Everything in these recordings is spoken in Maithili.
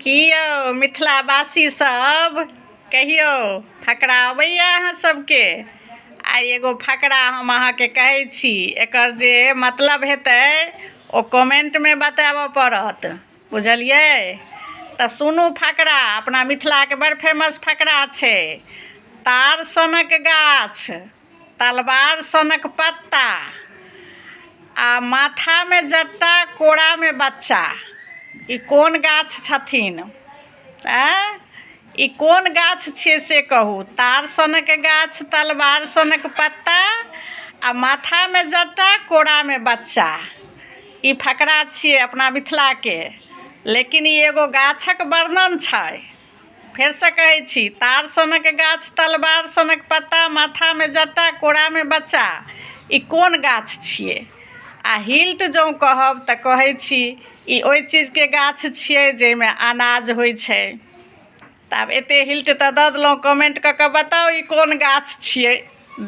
की यौ मिथिलावासी सब कहियौ फकरा अबैया अहाँ सबके? आइ एगो फकरा हम अहाँके कहै छी, एकर जे मतलब हेतै ओ कमेंटमे बताबऽ पड़त, बुझलियै? तऽ सुनू फकरा, अपना मिथिलाके बड़ फेमस फकरा छै। तार सनक गाछ, तलवार सनक पत्ता आ माथामे जट्टा कोरामे बच्चा, ई कोन गाछ छथिन? आँय, ई कोन गाछ छियै से कहू। तार सनक गाछ, तलवार सनक पत्ता आ माथामे जट्टा कोरामे बच्चा, ई फकरा छियै अपना मिथिलाके, लेकिन ई एगो गाछक वर्णन छै। फेरसँ कहै छी, तार सनक गाछ, तलवार सनक पत्ता, माथामे जट्टा, कोरामे बच्चा, ई कोन गाछ छियै? आ हिल्ट जँ कहब तऽ कहै छी ई ओहि चीजके गाछ छियै जाहिमे अनाज होइ छै। तऽ आब एते हिल्ट तऽ दऽ देलहुँ, कमेंट कऽ कऽ बताउ ई कोन गाछ छियै।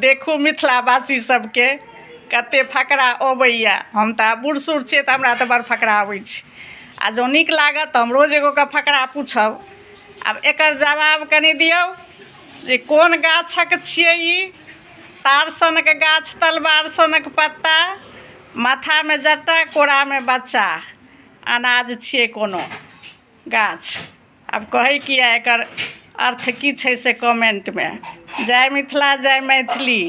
देखू मिथिलावासी सबके कते फकरा अबैया। हम तऽ आब बूढ़ सूढ़ छियै तऽ हमरा तऽ बड़ फकरा अबै छै, आ जँ नीक लागत तऽ हम रोज एगोके फकरा पूछब। आब एकर जवाब कनि दियौ जे कोन गाछक छियै ई? तार सनक गाछ, तलवार सनक पत्ता, माथामे जट्टा, कोरामे बच्चा, अनाज छियै कोनो गाछ। आब कहै की यऽ एकर अर्थ की छै से कमेंटमे। जय मिथिला, जय मैथिली।